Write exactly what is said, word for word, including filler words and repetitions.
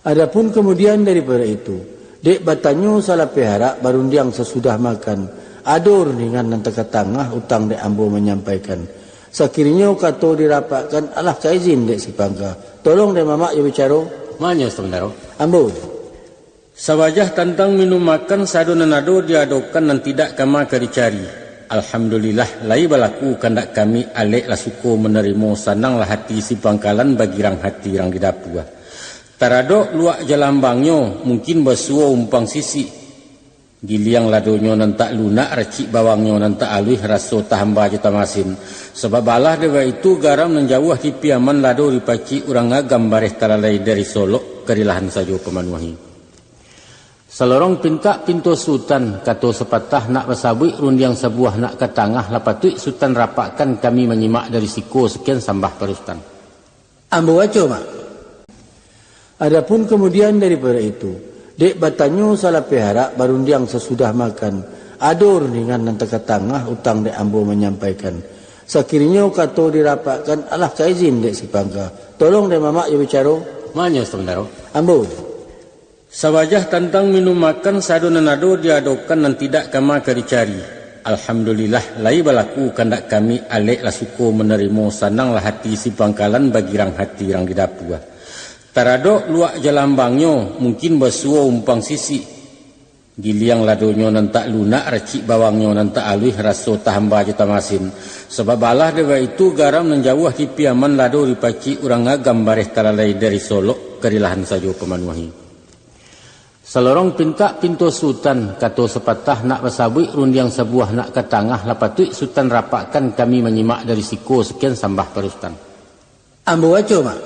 Adapun kamudian daripado itu, dek batanyo salapeh arak, barundiang sasudah makan, ado rundingan nan takatangah utang dek ambo manyampaikan. Sakirinyo kato dirapakkan, alah ka izin dek si pangka. Tolong dek mamak jo bicaro. Manyo sabandaro. Ambo. Sabajah tantang minum makan, sado nan ado diadokan, nan tidak kama ka dicari. Alhamdulillah, lai balaku kandak kami, alek lah suko manarimo, sananglah hati si pangkalan, bagirang hati rang di dapua. Taradok luak jalambangnyo, mungkin basuo umpang sisik. Giliang ladonyo nan tak lunak, racik bawangnyo nan tak aluih, raso tahamba jo tamasin. Sabab alah dek baitu, garam nan jauah di Piaman, lado dipacik urang agam, bareh talalai dari Solok, karilahan sajo pamanuahi. Salorong pintak pinto Sutan, kato sapatah nak basabuik, rundiang sabuah nak ka tangah, lah patuik Sutan rapakkan, kami manyimak dari siko, sakian sambah pado Sutan. Ambo baco, Mak. Adapun kamudian daripado itu, dek batanyo salapeh arak, barundiang sasudah makan, ado rundingan nan takatangah utang dek ambo manyampaikan. Sakirinyo kato dirapakkan, alah ka izin dek si pangka. Tolong dek mamak jo bicaro. Manyo sabandaro. Ambo. Sabajah tantang minum makan, sado nan ado diadokan, nan tidak kama ka dicari. Alhamdulillah, lai balaku kandak kami, alek lah suko manarimo, sananglah hati si pangkalan, bagirang hati rang di dapua. Taradok luak jalambangnyo, mungkin basuo umpang sisik. Giliang ladonyo nan tak lunak, racik bawangnyo nan tak aluih, raso tahamba jo tamasin. Sabab alah dek baitu, garam nan jauah di Piaman, lado dipacik urang agam, bareh talalai dari Solok, karilahan sajo pamanuahi. Salorong pintak pinto Sutan, kato sapatah nak basabuik, rundiang sabuah nak ka tangah, lah patuik Sutan rapakkan, kami manyimak dari siko, sakian sambah pado Sutan. Ambo baco, Mak.